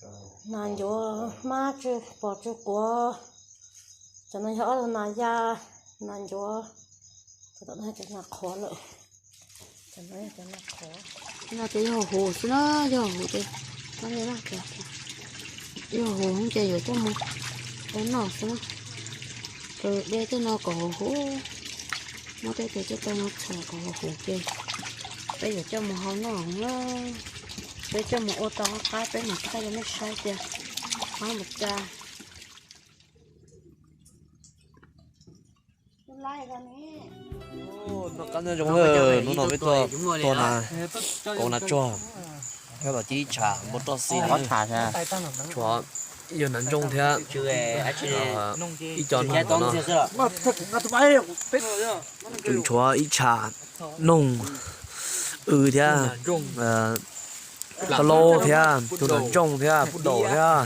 Nas ncuav hmab tsw pom tsw quav. Cov no yog ob tug nas ya, nas ncuav, cov tom no cov nas qhuav lawm. Cov no yog cov nas qhuav. No ces yog huv xwb na, yog huv ces, yog huv ces yuav coj mus ua noj xwb na. Kaw dej tej no kom huv huv, muab tej tes tej taw no txhom kom huv huv ces peb yuav coj mus hau noj na. Peb coj mus ua tau qab qab peb mam thaij rau nej saib tias qab mus cas. Noj qab nyob zoo, hnub no peb tuaj tua nas, tua nas tsuag, thiab los cia ib tsham npua roj xi na. Tshuav yog nas ntsooj thiab ib co noog no, tshuav ib tsham noog, w thiab, tau laub thiab, tus nas ntsooj thiab, pub daum thiab.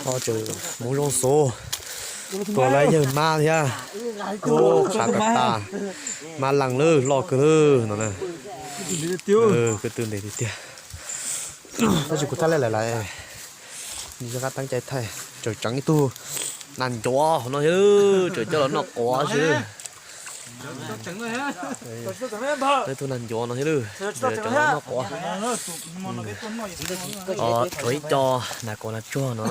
Koj tseem hmoov zoo xov, tua lawm yawg mab thiab. Ub, qhav tas tas, mab lees lawm, loj kawg lawm no na. Kwv tw ntev tiag tiag. Tab sis kuv thaij lawm lawm, nws rov qab teeb cai thaij, tseem tseem ib tug nas ncuav no thiab, tseem coj los noj quav xwb. Ib tug nas ncuav no thiab, tseem coj los noj quav. Tshuav ib co nas quav nas tsuag no,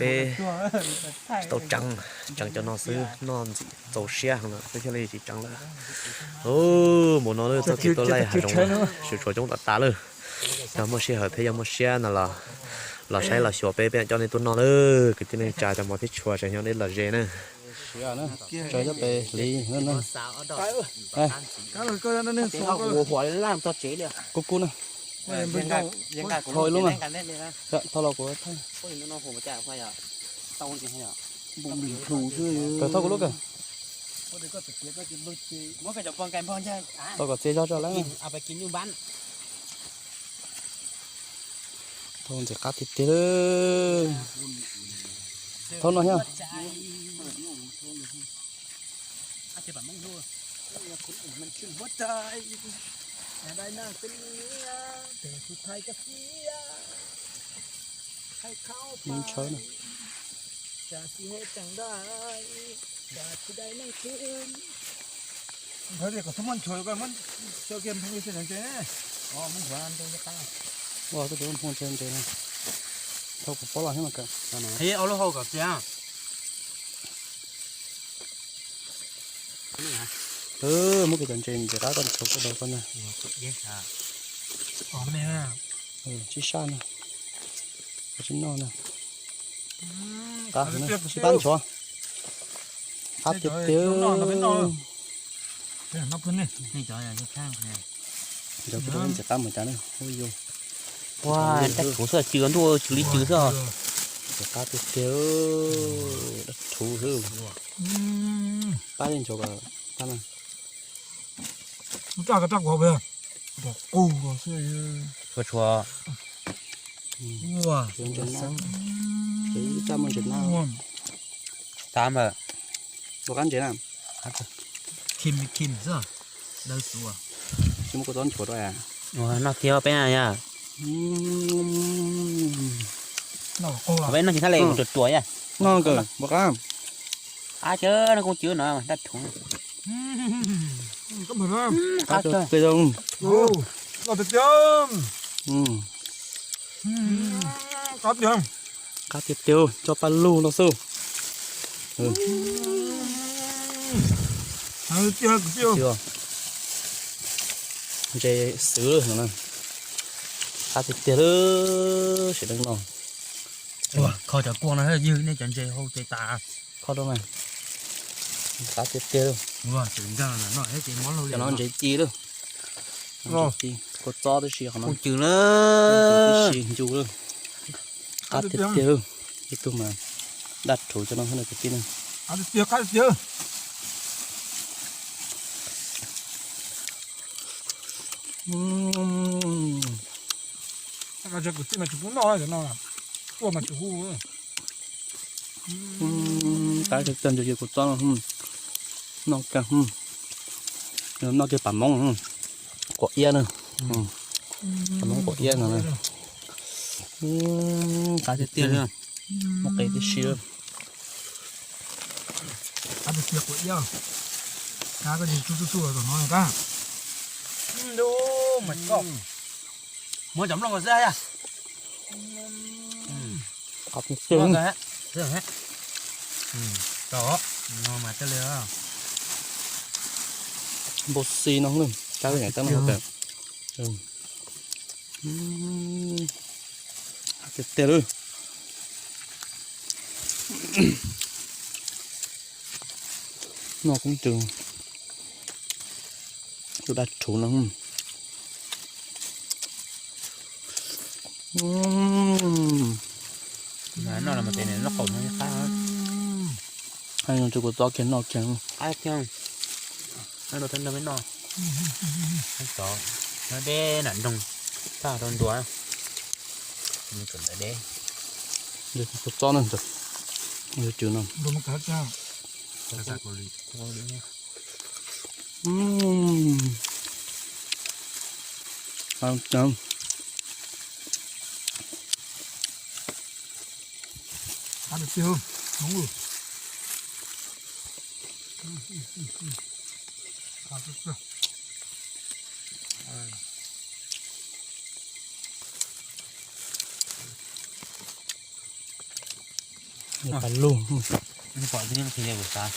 peb tsis tau tseev, tseev cov no xwb, noj ntxim txaus siab heev lawm peb thiaj li tsis tseev lawm. Npaum no lawm, txoj kev tuaj laij hav zoov sawv tshuav coob tas tas lawm. Yog muaj sij hawm thiab yog muaj siab no los saib los xyuas peb, peb coj nej tuaj noj lawm kwv tij neej tsa cov hmov thiab tshua sawv nyob deb los ze na. Tsaws coj pem hliv na. Kub kub na. Rho ib lub na. Thauj los kuv, kawg thauj kuv lub kawg. Tau kom txias zog tso lawm. Thauj ntxim qab tiag tiag. Thauj no thiab. Muab ntshawb na. Ua, koj tus muag ntse ntse na. Thauj kuv pob los thiab mas kawg. Muab kiag cov ntses ntses qab koj tshuav koj daus koj na. Tsib sab na. Tsib noj na. Qab, tsib pab ntshuav. Qab tiag tiag. Ntses qab mus cas na. Ua, dab rhuv xwb, cw ntuj cw li cw xwb. Ntses qab tiag tiag. Dab rhuv xwb. Pab li ntsuav kom tag na. Tshuav tshuav. Ua, ib tsaj muaj ntses na. Tab mas. Ua qab ntses na. Khim khim xwb. Daw xua. Tsis muaj kua txob nchuav rau. Noj kiag peb na yom. Peb noj tsis thab le ruam ruam yom. Noj kawg ua qab. Qab cawv no, koob cwv no dab rhuv. Qab tiag tiag. Qab tiag tiag, coj paj lug no xwb. Ntses xwb no na. Qab tiag tiag lawm, sim neej no. Kho cov kuaj no ywg nej cov ntses hau ces tas. Kho rau na. Qab tiag tiag lawm. Cov no ntses ci lawm. Kua txob tib si qhov no. Tib si ncu lawm. Qab tiag tiag lawm. Ib tug mas dab rhuv cov no kwv tij na. Kwv tij mas tsis pub noj cov no, tuaj mas tsis hu. Qab tiag tiag, ntses ci kua txob no. Noj kiag, noj kiag pam moob, quav iab na. Pam moob quav iab no na. Qab tiag tiag li, muaj qe tib si. Qab tiag tiag, quav iab. Qab koj tsis tsuj tsuj tsuj tom no na kab. Ntu, mas koj muab cov nplooj ko xwb yog. Qab tiag tiag. Npau xi no, kab nyaim teb no. Tiag tiag lawm. Noj koob tus, tus dab rhuv no. Noj los mas tes nws noj qaum no qab. Tus kuv txob kiag noj kiag. Qab kiag. Noj rau thawj nrog me noj. Txov, noj deb nram nroog, tag rau ntua. Nws txom ntawm deb. Kuv txob no ntawd, cws no. Pom tib neeg qhia kuv xav.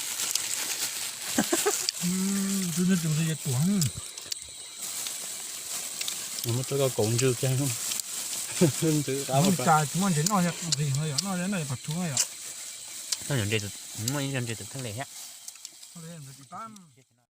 Tus neeg tus ntxhw yuav tuag. Muab rau koj kaus ntswg kiag. Ntswg qab. Tsis muaj ntses noj, nqhis no yom, noj no yog pas rhuv no yom. Noj ntses, muaj ib co ntses tawm thaj les thiab.